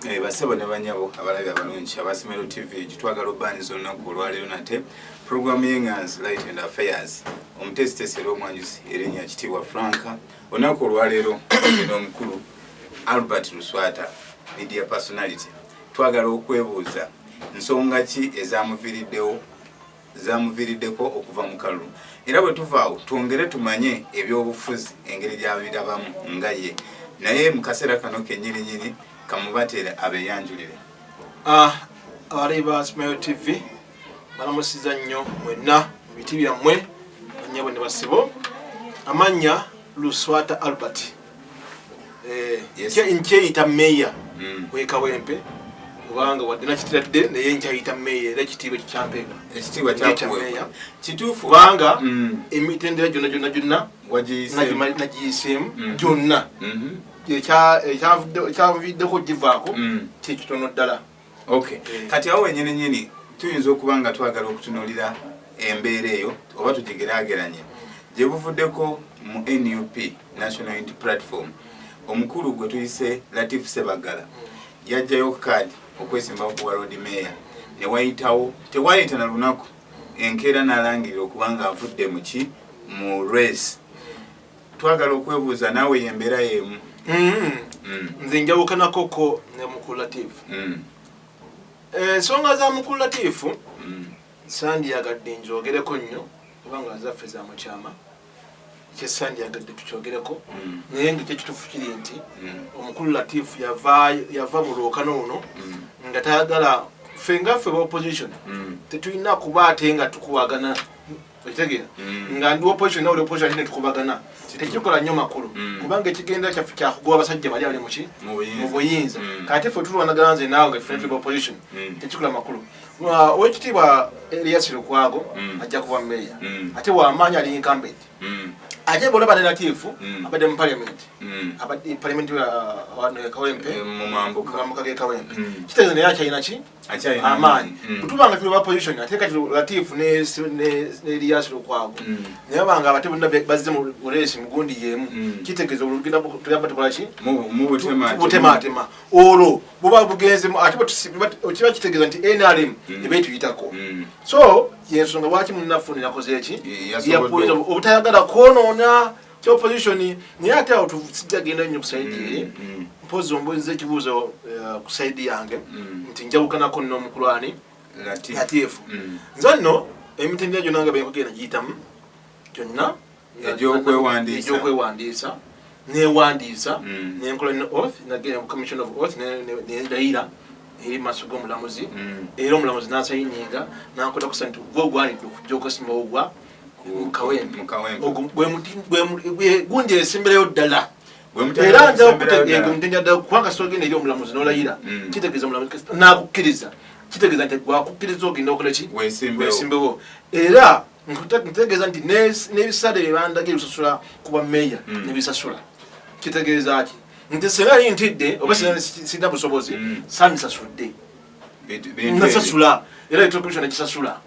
Basebo ne banyabo abalabi abalungi abasimero TV, gitwagala obbaaniza olunaku olwaleero nate puroguramu y'Enganzi Light and Affairs. Omuteesiteesi era omwanjuzi erinnya Kitiibwa Franka. Olunaku olwaleero eno omukulu Albert Luswata, media personality, twagala okwebuuza nsonga ki ezamuviiriddewo, zamuviiriddeko okuva mu kalulu, era bwe tuvaawo twongere tumanye ebyobufuzi engeri gyabirabamu nga ye. Naye mu kaseera kano kennyininyini kamubateere abeeyanjulire. Abalabi ba Smile TV, balamusiza nnyo mwenna mu biti byammwe, bannyabo ne basibo. Amannya Luswata Albert. Nkyeyita meya wekawempe kubanga wadde nakitiradde, naye nkyayita meya era ekitiibwa kikyampeebwa. Ekitiibwa kyakuweebwa kituufu. Kubanga emitendera gyonna gyonna gyonna nagiyiseemu gyonna. Ekyavuddeko givaako kyekitono ddala. Okay. Kati awo wenyini nyini tuyinza okuba nga twagala okutunuulira embeera eyo oba tugigeraageranye gye buvuddeko mu NUP, National Unity Platform. Omukulu gwe tuyise Latif Sebagala yajjayo kaadi okwesimbawo ku Lord Mayor, ne wayitawo, tewayita na lunaku, enkeera n'alangirira okuba nga avudde muki, mu race. Twagala okwebuuza naawe yembeera y'emu? Nze njawukanakoko ne mukulu Latifu. Ensonga za mukulu Latifu sandyagadde njogereko nnyo kubanga zaffe za mukyama, kyesandyagadde tukyogereko. Naye nga ekyekituufu kiri nti omukulu Latifu yava mu lwokano luno nga tayagala ffe nga ffe ba opposition tetulina kuba ate nga tukubagana, okitegeera? Nga ndi opposition nawe oli opposition ate netukubagana, tekikola nnyo makulu kubanga ekigenda kyaffe kyakugoba abasajja bali abali muki? Mu buyinza. Mu buyinza. Kati ffe tulwanagana nze naawe nga ffe tuli ba opposition, tekikola makulu. Owekitiibwa Erias Lukwago ajja kuba meya ate wamaanyi, ali incumbent. Ate bwolaba ne Latifu abadde mu parliament, abadde parliament wano e Kawempe. Mu mambuka. Mu mambuka g'e Kawempe. Kitegeeza naye akyalina ki? Akyalina amaanyi. Bwe tuba nga tuli ba opposition ate kati Latifu ne Erias Lukwago naye banga abate bonna bazze mu race mu gundi y'emu, kitegeeza olugenda tugamba tukola ki? Mu butematema. Butematema. Olwo buba bugenze ate kiba kitegeeza nti NRM eba etuyitako. So yensonga lwaki munnaffe nakoze eki? Yasobodde obutayagala kwonoona kya opposition. Naye ate awo sijja genda nnyo ku side eri. Mpozi ombuuziza ekibuuzo ku side yange nti njawukanako n'omukulu ani? Latif. Latifu. Nze nno emitendera gyonna nga benkugenda giyitamu gyonna Egy'okwewandiisa. Egy'okwewandiisa, newandiisa, nenkola ne oath, nagenda mu commission of oath, nendayira eri mu maaso g'omulamuzi era omulamuzi nasayininga nankola kusa nti gwe ogwanidde okujja okwesimawo gwa mu Kawempe. Mu Kawempe. Ogwo gwe gundi esimbirayo ddala. Gwe mutendera era nja okusemberayo ddala. Mutendera ddala kubanga sogenda eri omulamuzi nolayira, kitegeeza omulamuzi nakukkiriza, kitegeeza nti gwakukkiriza ogenda okola ki? Weesimbewo. Weesimbewo. Era nkutegeeza nti n'ebisale byebandaga ebisasula ku bwa meeya nebisasula, kitegeeza ki? Nti singa yali ntidde oba singa sirina busobozi, sandisasudde. Bintu Nasasula era Electoral Commission nekisasula.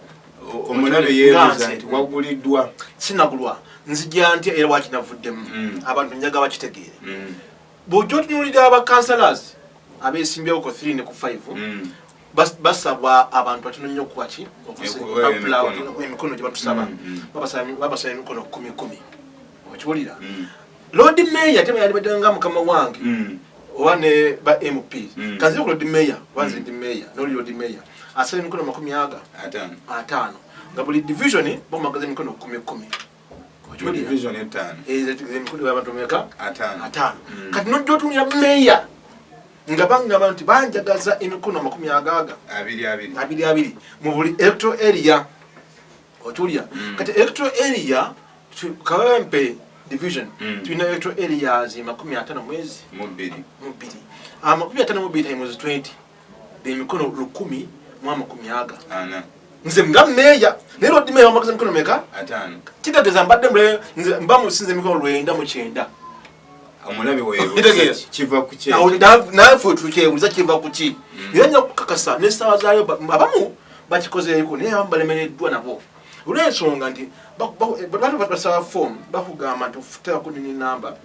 Omulabe yeebuuza Nganze. nti waguliddwa? Sinagulwa. Nzija ntya era lwaki navuddemu? Abantu njaga bakitegeere. Bw'ojja otunuulira aba councillors abeesimbyewo ku 3 ne ku 5, basabwa abantu batono nnyo okuba ki? Okuba emikono. Emikono gye batusaba. Babasaba emikono kumi kumi, okiwulira? Lord Mayor teba yalibadde nga mukama wange oba ne ba MP. Kanzire ku Lord Mayor, oba nze ndi mayor noli Lord Mayor asaba emikono makumi aga 50. 50, nga buli division bamwagaza emikono kumi kumi. Mu Okiwulira? division 5. Emikono abantu meka? 50. 50. Kati nojja otunulira meya nga baŋŋamba nti banjagaza emikono amakumi agaaga abiri abiri. Abiri abiri mu buli electoral area, okiwulira? Kati electoral area Kawempe division tulina electoral areas 52 mwezi mu bbiri. Mu bbiri. 52 times 20, emikono lukumi mu amakumi aga 40. Nze nga meeya, naye lord meeya wamagaza emikono meka? 50. Kitegeeza mbadde nze mba musinze emikono 99. Omulabe Kitegeeza. weebuuza kiva ku ki? Awo naffe tukyebuuza kiva ku ki. Era nja kukakasa n'essaawa zaayo abamu bakikozeeko, naye abamu balemereddwa nabo olw'ensonga nti basaba foomu, bakugamba nti ofuteekako nini namba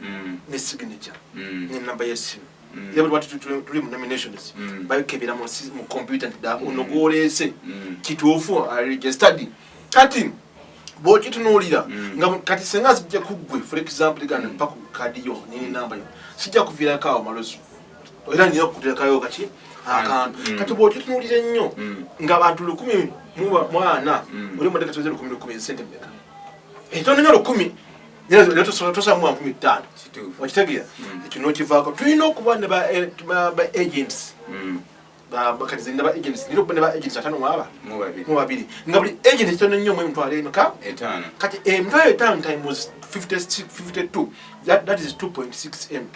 ne signature nenamba y'essimu. Era bwe tuli mu nominations, babikebera mu computer nti ono gwoleese kituufu registered. Kati bwokitunuulira nga kati senga zijja kuggwe, for example, gana mpa ku kadi yo nenamba yo, sijja kuviirako awo maloso, era nina okuterekayo kaki akantu. Kati bwokitunuulira ennyo ng'abantu 1,040, oli mwadde katuweze lukumi lukumi, sente mmeka? Etono nnyo, 1,000, era tosamu 50,000. Okitegeera? Ekyo nokivaako. Tulina okuba ne ba agents. Kati zirina ba agents, nina okuba ne ba agents 50 mwaba mu 2, nga buli agent ekitono nnyo mu emitwalo emeka? Kati 50,000 times 52, that is 2.6 m.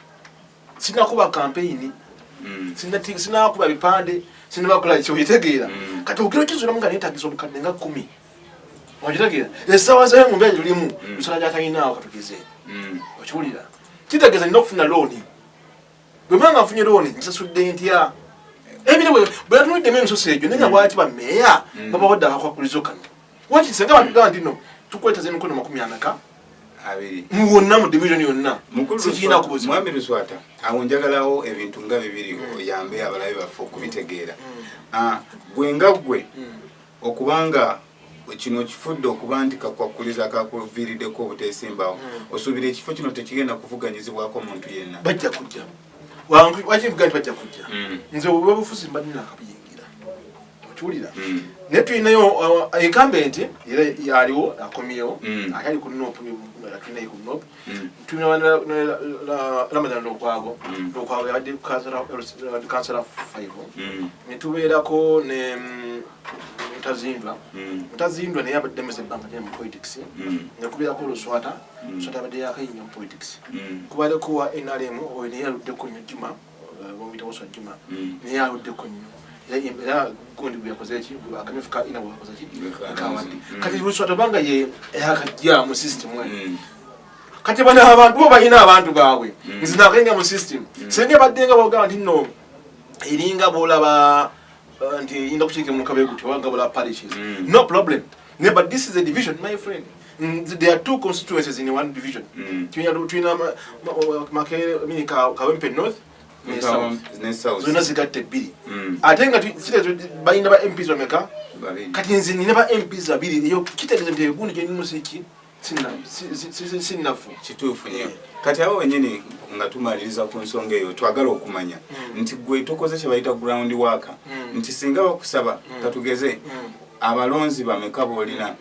Sinakuba campaign, sinakuba bipande, sinabakola kyo, okitegeera? Kati ogera okizulamu nga neetagisa obukadde nga 10, okitegeera? Essaawa zayo mu mbeera gyetulimu, lusala gyatalinaawo katugeze, okiwulira? Kitegeeza nina okufuna looni. Bwe mba nga nfunye looni, nsasudde ntya? Ebire bwe yatunuddemu emisoso egyo, naye nga lwaki bameeya babawadde akakwakulizo kano? Waki senga batugamba nti no tukwetaza emikono makumi ameka wonna mu division yonna, sikirina ku buzibu. Mwami Luswata, awo njagalawo ebintu nga bibiri oyambe abalabe baffe okubitegeera. Gwe nga ggwe, okubanga kino kifudde okuba nti kakwakuliza kakuviiriddeko obuteesimbawo, osuubira ekifo kino tekigenda kuvuganyizibwako muntu yenna? Bajja kujja. Wakivuga nti bajja kujja. Nze obwebufuzi mbadde nakabiyingira, okiwulira? Naye tulinayo incumbent, era yaliwo, akomyewo, ate ali ku NUP, tulinayo ku NUP. Tulina Ramadan Lukwago. Lukwago yabadde kansala 5. Netubeerako ne Mutazindwa. Mutazindwa naye abadde muze ebbanga ddene mu politics. Nekubeerako Luswata. Luswata abadde yakayinga mu politics. Kubaddeko wa NRM, oyo naye aluddeko nnyo, Juma, bamuyita Waswa Juma, naye aluddeko nnyo, era gundi gwe yakoze ki, akamyufu ka ina gwe yakoze ki, kawadde. Kati Luswata obanga ye yakajja mu system eno, kati bano abantu bo balina abantu baabwe. Nze nakayinga mu system, senga ebadde nga bogamba nti nno eringa bolaba nti eyinza kukiika mukabe gutyo, oba nga bolaba parishes, no problem ne, but this is a division, my friend. There are two constituencies in one division. Tulina Kawempe North ne South, zonna zigatta ebbiri. Ate nga balina ba MPs bameka? Kati nze nina ba MPs babiri. Eyo kitegeeza nti egundi gyenimu siki sinnafu. Kituufu nnyo. Kati abo wenyini, nga tumaliriza ku nsonga eyo, twagala okumanya nti gwe tokoze kye bayita ground work, nti singa bakusaba, katugeze, abalonzi bameka boolina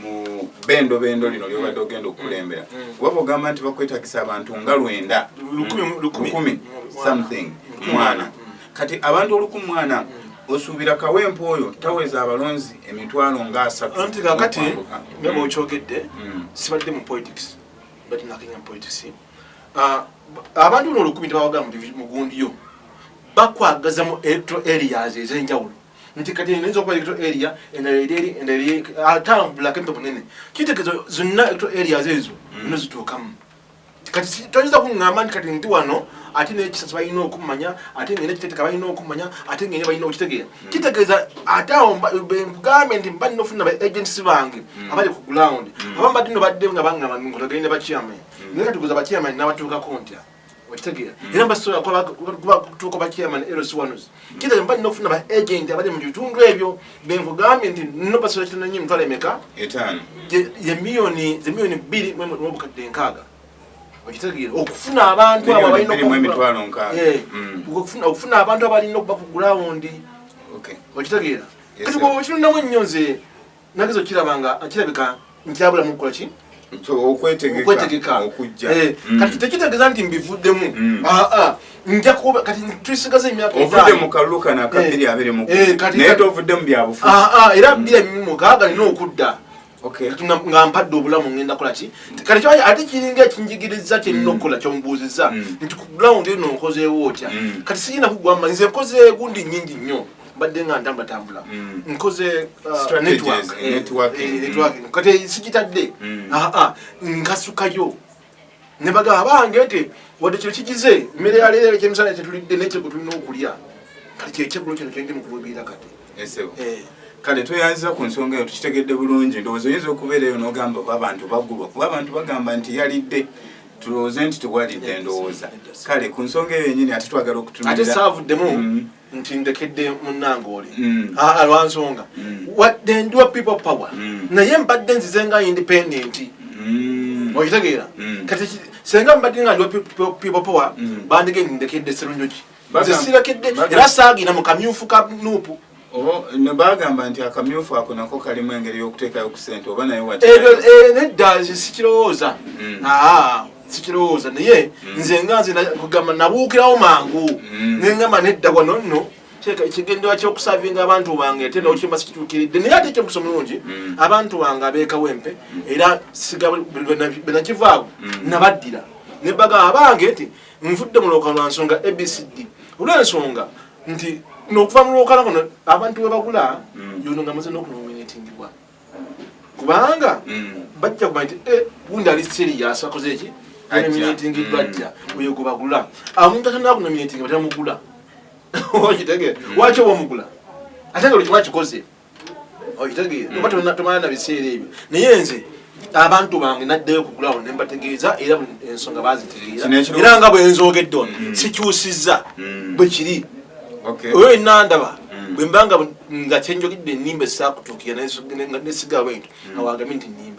mu bendobendo lino lyobadde ogenda okukulembera? Kuba bwogamba nti bakwetagisa abantu nga 900, lukumi something mwana, kati abantu 1040, osuubira Kawempe oyo taweza abalonzi emitwalo nga 30? Anti kakati nga bwokyogedde, sibadde mu politics, mbadde nakenya mu politics. Abantu bano 1000 tebawagala mu gundi yo, bakwagaza mu electoral areas ez'enjawulo, nti kati eyinza okuba electoral area endala eri eri, endala eri, atambula kempe bunene, kitegeeza zonna electoral areas ezo zonna zituukamu. Kati toyinza kuŋŋamba nti kati ndi wano, ate n'ekisasi balina okumanya, ate ngende kiteteeka balina okumanya, ate ngende balina okitegeera. Kitegeeza ate awo nkugambe nti mba nina ofuna ba agents bange abali ku ground. Abamu badde no badde nga baŋŋamba nkolagane ne bachairman, naye kati guza bachairman n'abatuukako ntya? Okitegeera? Era mbasobola kutuuka bachairman LC ones. Kitegeeza mba nina okufuna ba agent abali mu bitundu ebyo benkugambye nti no basobola kitono nnyo emitwalo emeka? 5. Ye miliyoni, ze miliyoni 2 mu obukadde 60. Okitegeera? Okufuna abantu abo abalina 2 mu emitwalo 60. Okufuna abantu abalina okuba ku ground. Okitegeera? Kati bwoba okitundamu ennyo, nze nageza okiraba nga kirabika nkyabulamu okukola ki? Okwetegeka. Okujja. Kati tekitegeeza nti mbivuddemu. Aa, nja kuba kati tusigaze emyaka Ovudde 5. mu kalulu kano aka 2020, naye tovudde mu byabufuzi. Aa, era 2026 nina okudda. Kati nga mpadde obulamu, ngenda kola ki kati? Ate kiringa ekinjigiriza kyenina okukola kyomubuuziza nti ku ground eno nkozeewo otya? Kati siyina kugwamba, nze nkoze gundi nnyingi nnyo, mbadde nga ntambulatambula, nkoze Strategies, network, networking. Networking. Kati sigitadde. Aa, nkasukayo ne bagamba bange nti wadde kino kigize emmere ya leero, ekyemisana kyetulidde n'ekyeggulu tulina okulya, kati kyekyeggulu kino kyendi mu kuluubirira kati. Esebo. Kale tweyanziza ku nsonga eyo, tukitegedde bulungi. Ndowooza oyinza okubeera eyo n'ogamba oba abantu bagulwa, kuba abantu bagamba nti yalidde. Tulowooze nti tewalidde ndowooza. Kale ku nsonga eyo yenyini ate twagala okutunulira. Ate saavuddemu nti ndekedde munnange oli. Aa, lwansonga wadde ndiwa People Power, naye mbadde nzize nga independent. Okitegeera? Kati senga mbadde nga ndiwa People Power, bandige ndekedde Serunjogi. Nze sirekedde era saagina mu kamyufu ka NUP. Oba bagamba nti akamyufu ako nako kalimu engeri y'okuteekayo ku ssente, oba naye wati? Ebyo nedda, nze sikirowooza. Aa, sikirowooza, naye nze nga nze kugamba nabuukirawo mangu nengamba nedda, wano nno ekigendererwa ky'okusavinga abantu bange ate nawo kimba sikituukiridde. Naye ate ekyomukisa omulungi, abantu bange abeekawempe era siga bwe nakivaako nabaddira ne bagamba abange nti nvudde mu lwokano lwa nsonga ABCD, olw'ensonga nti n'okuva mu lwokano kuno abantu we bagula yono nga maze n'okunominatingibwa, kubanga bajja kumanya nti gundi ali serious, akoze eki, Ajja. nominatingiddwa, ajja oyo gwe bagula. Omuntu atanaba kunominatinga batamugula, okitegeera? Waki oba omugula ate nga buli kimu akikoze, okitegeera? Oba tomala na biseera ebyo. Naye nze abantu bange naddayo kugulawo ne mbategeeza, era buli ensonga bazitegeera. Kino ekirowoozo- Era nga bwe nzoogedde wano, sikyusizza, bwe kiri. Oyo yenna ndaba bwe mbanga nga kyenjogedde ennimba esaakutuukira, nesiga bwento, awo agambe nti nnimba.